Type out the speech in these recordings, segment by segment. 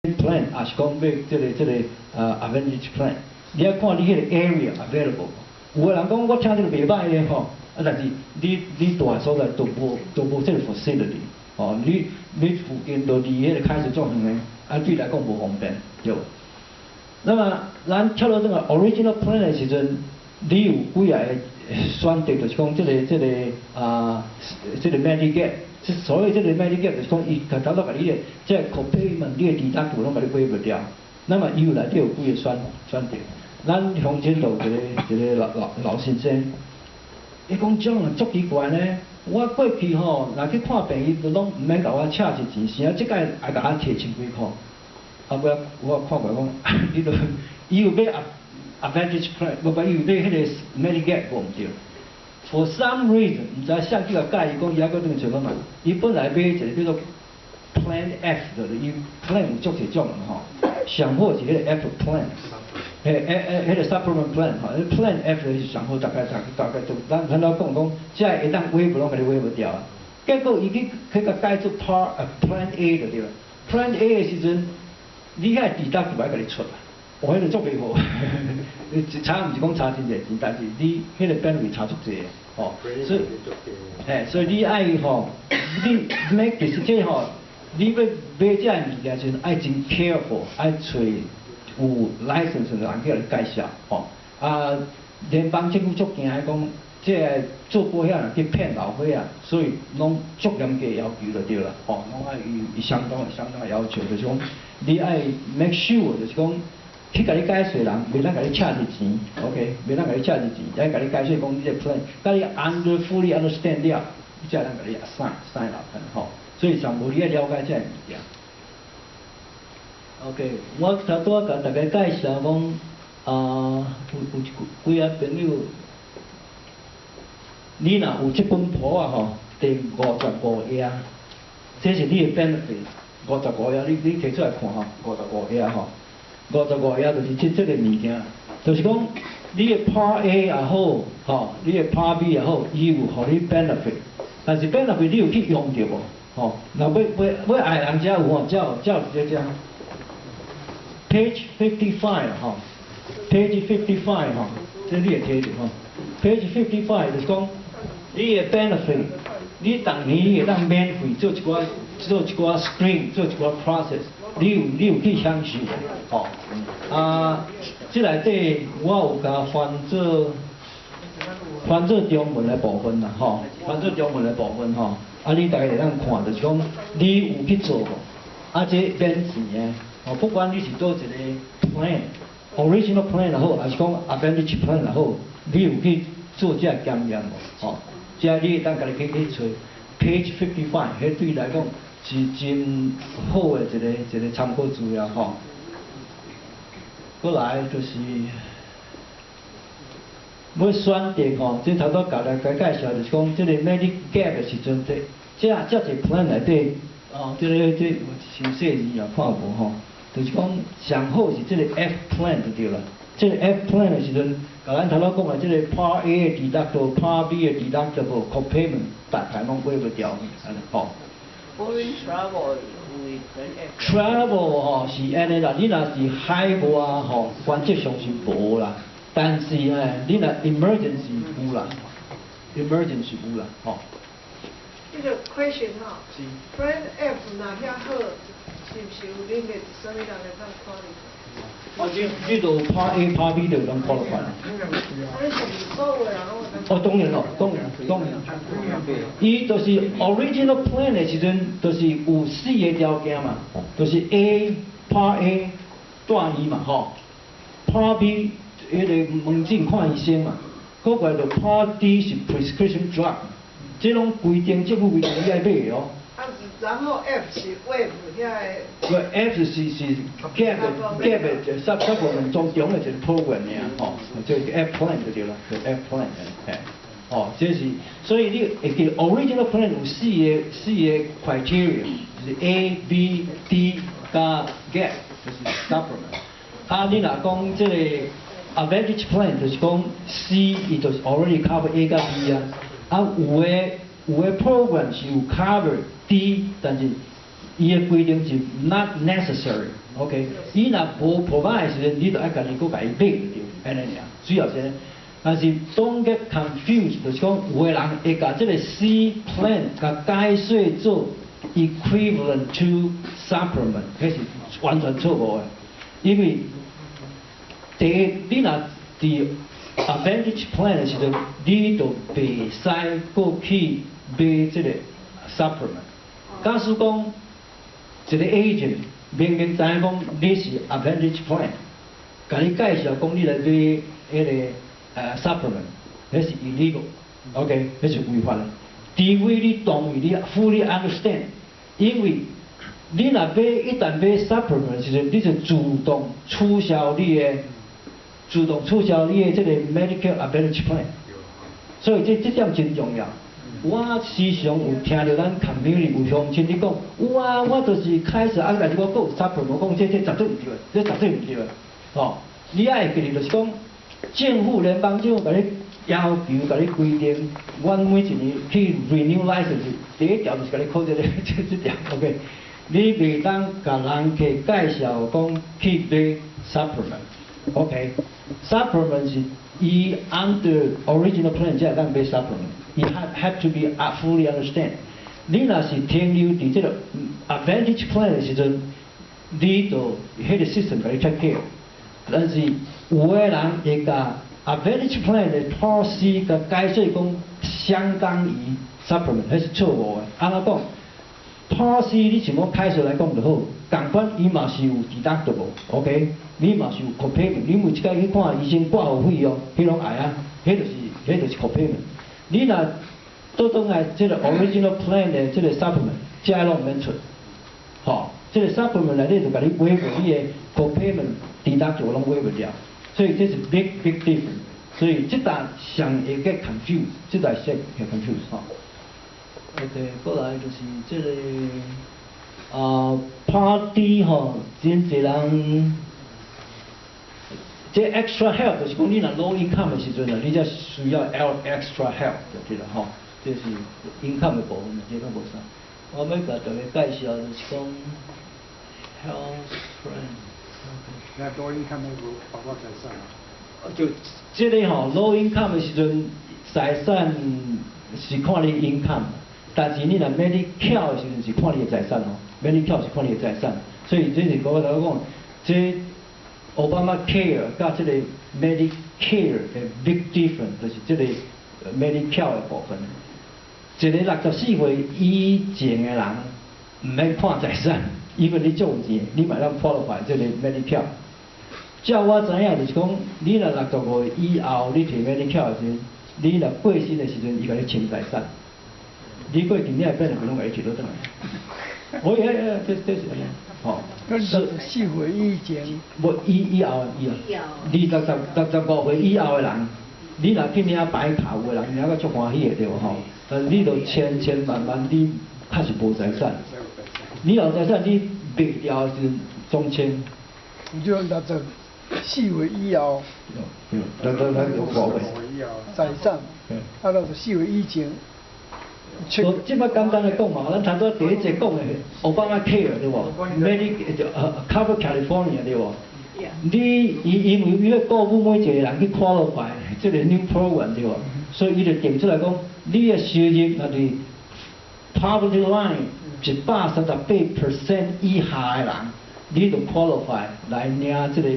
plan，抑是講買這個Advantage plan，你愛看你彼個 area available。有的人講我聽這個袂䆀咧吼，啊，但是你蹛的所在都無這個 facility，吼，你附近都離彼個開始足遠的，啊，對來講無方便，對無？那麼咱跳到這個 original plan 的時陣，你有幾仔个選擇，就是講這個 Medigap，這所謂這個 Medigap 就是講伊頭拄共你的這個 copayment，你的 deductible 攏共你 waive 掉。那麼伊有內底有幾个選擇。咱鄉親就有一個老先生，伊講這樣足奇怪呢，我過去吼，若去看病，伊都攏毋免共我請一錢，啥這擺愛共我提千幾箍。啊，尾仔我看過講，你都伊有買 Advantage plan，無無伊有買彼個 Medigap 無毋對。For some reason，毋知啥去共改，伊講伊猶閣轉去揣看覓。伊本來買一個叫做 Plan F 的，伊 plan 有足濟種吼，上好是彼個 F plan，彼彼個 supplement plan 吼，Plan F 是上好，大概都咱老講講，這會當 waive 攏共你 waive 掉啊。結果伊去共改做 Part Plan A 就對啦。Plan A 的時陣，你遐 deductible 愛共你出啊，哦，彼個足袂好，差毋是講差真濟錢，但是你彼個 benefit 差足濟，吼，所以，嘿，所以你愛吼，你買其實這吼，你欲買這个物件時陣愛真 careful，愛揣有 license 的人去共你介紹，吼，啊，聯邦政府足驚講，這个做保險人去騙老歲仔，所以攏足嚴格要求就對啦，吼，攏愛有相當的要求，就是講你愛 make sure 就是講去共你解說人，袂當共你請一錢，OK，袂當共你請一錢，愛共你解說講你這個 plan，共你 fully understand 了，你才會當共你 sign 落去，吼。所以上無你愛了解這个物件。OK，我頭拄仔共大家介紹講，啊，有一幾個朋友，你若有這本簿仔吼，第55頁，這是你的 benefit，五十五頁，你提出來看吼，五十五頁吼，五十五頁就是這個物件，就是講你的 Part A 也好，吼，你的 Part B 也好，伊有予你 benefit，但是 benefit 你有去用著無？吼，若欲愛人才有吼，才有這這。Page 55 吼，Page 55 吼，這你會提著吼。Page 55 就是講，你的 benefit，你逐年你會當免費做一寡 screen，做一寡 process，你有去享受無？吼，啊，這內底我有共翻做中文的部分啦，吼，翻做中文的部分吼，啊，你大家會當看，就是講你有去做無？啊，這免錢的。哦，不管你是佗一个 plan，original plan 也好，抑是講 advantage plan 也好，你有去做這个檢驗無？吼，這你會當家己去揣 page 55，彼對來講是真好的一個參考資料吼。過來就是欲選擇吼，這頭拄共大家介紹就是講，這個 Medigap 的時陣，這這個 plan 內底。哦，這傷細字也看無吼，就是講上好是這個 F plan 就對啦。這個 F plan 的時陣，共咱頭拄講的這個 Part A 的 deductible、Part B 的 deductible、copayment，大概攏 waive 掉去，按呢吼。 Foreign travel 有 Plan F。 Travel 吼是按呢啦，你若是海外吼，原則上是無啦。但是呢，你若 emergency 有啦，emergency 有啦，吼。這個 question 吼，Plan F 若遐好，是毋是有 limit 啥物人會當 qualify？哦，你就 Part A、Part B 就會當 qualify。啊，你是毋是所有人攏會當？哦，當然咯，當然，當然。伊就是 original plan 的時陣，就是有四個條件嘛，就是 A Part A 住院嘛，吼，Part B 彼個門診看醫生嘛，閣過來就 Part D 是 prescription drug，這攏規定政府規定你愛買的哦。啊，然後 F 是 waive 遐个。對，F 是 gap 的 supplement 中中的一個 program 爾，吼，這個 F plan 就對啦，就 F plan 嘿，哦，這是，所以你會記 original plan 有四個 criteria，就是 A、B、D 佮 gap，就是 supplement。啊，你若講這個 advantage plan 就是講 C，伊就是 already cover A 佮 B 啊，啊有的 program 是有 cover D，但是伊的規定是 not necessary，OK？伊若無 provide 時陣，你就愛家己閣共伊買就對，按呢爾，主要是。但是 don't get confused，就是講有的人會共這個 C plan 共解說做 equivalent to supplement，彼是完全錯誤的。因為第一，你若佇 Advantage plan 的時陣，你就袂使閣去買這個 supplement。假使講一個 agent 明明知影講你是 Advantage plan，共你介紹講你來買彼個supplement，彼是 illegal，OK，彼是違法的。除非你同意，你 fully understand，因為你若買一旦買 supplement 時陣，你就主動取消你的這個 Medicare Advantage plan，所以這點真重要。我時常有聽著咱 community 有鄉親咧講，有啊，我就是開始啊，但是我閣有 supplement，我講這絕對毋對，這絕對毋對，吼，你愛會記得就是講，政府聯邦政府共你要求、共你規定，阮每一年去 renew license，第一條就是共你考這個這條，OK？你袂當共人客介紹講去買 supplement，OK？Supplement 是伊 under original plan 才會當買 supplement，伊 have to be fully understand。你若是停留佇這個 advantage plan 的時陣，你就彼個 system 共你 take care。但是有的人會共 advantage plan 的 Part C 共解說講相當於 supplement，彼是錯誤的。按怎講？Part C 你像講開數來講就好，仝款伊嘛是有 deductible，OK？你嘛是有 copayment，你每一擺去看醫生掛號費用，彼攏愛啊，彼就是 copayment。你若倒轉來這個 original plan 的這個 supplement，這攏毋免出，吼，這個 supplement 內底就共你 waive 你的 copayment，deductible 攏 waive 掉，所以這是 big big difference。所以這搭上會 get confused，這搭會 confused 吼。OK，過來就是這個啊，Part D 吼，真濟人，這 extra help 就是講你若 low income 的時陣啊，你才需要 extra help 就對啦吼。這是 income 的部分，這攏無啥。我欲共大家介紹就是講 health plan。那 low income 無包括財產啊？就這個吼，low income 的時陣，財產是看你 income，但是你若 Medicare 的時陣是看你的財產哦，Medicare 是看你的財產，所以這是我頭講，這 Obamacare 佮這個 Medicare 的 big difference 就是這個 Medicare 的部分。一個64歲以前的人毋免看財產，因為你足有錢，你嘛會當 qualify 這個 Medicare。照我知影就是講，你若65歲以後你提 Medicare 的時陣，你若過身的時陣，伊共你清財產。你過去你若變就攏共伊提倒轉來。哦耶耶，這是按呢，吼。 64歲以前。無以後以後。65歲以後的人，你若去領白卡有的人領甲足歡喜的對無吼？但是你著千千萬萬，你確實無財產。你有財產，你賣掉的時陣總清。你就64歲以後。對，六十五歲。財產，啊，64歲以前。無，這擺簡單來講嘛，咱頭拄仔第一節講的，Obamacare 對無？Medi cover California 對無？你伊因為伊欲鼓舞每一個人去 qualify 這個 new program 對無？所以伊就定出來講，你的收入若佇 poverty line 138% 以下的人，你就 qualify 來領這個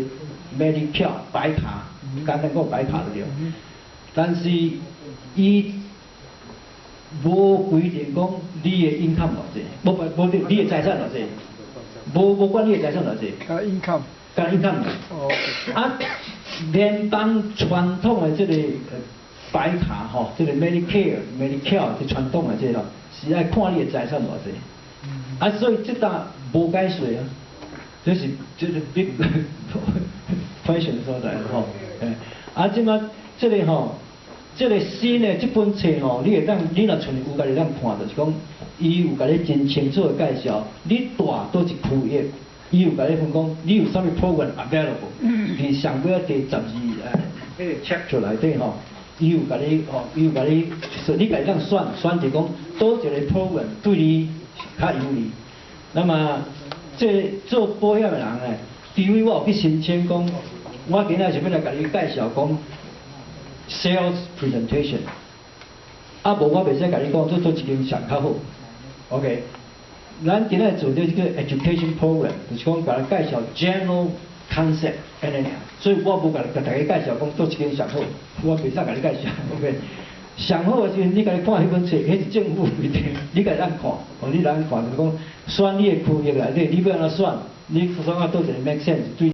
Medicare 白卡，簡單講白卡就對。但是伊無規定講你的 income 偌濟，無無你的財產偌濟，無管你的財產偌濟。共 income。共 income。哦。啊，聯邦傳統的這個白卡吼，這個 Medicare、Medicare 這傳統的這個，是愛看你的財產偌濟。啊，所以這搭無解說啊，這是這個 big question 所在吼。啊，這擺這個吼。這個新的這本冊吼，你會當，你若賰有家己當看，就是講，伊有共你真清楚的介紹，你蹛佗一區域，伊有共你分講，你有啥物 program available，佇上尾仔第12彼個 chapter 內底吼，伊有共你吼，伊有共你，你家己當選選擇講，佗一個 program 對你較有利。那麼這做保險的人呢，除非我有去申請講，我今仔是欲來共你介紹講 sales presentation，啊無我袂使共你講做佗一間上較好，OK。咱今仔做這個 education program，就是講共你介紹 general concept 按呢爾，所以我無共共大家介紹講佗一間上好，我袂使共你介紹，OK。上好的時陣，你家己看彼本冊，彼是政府規定，你家己通看，哦，你通看就是講選你的區域內底，你欲按怎選，你選啊佗一個 make sense 對。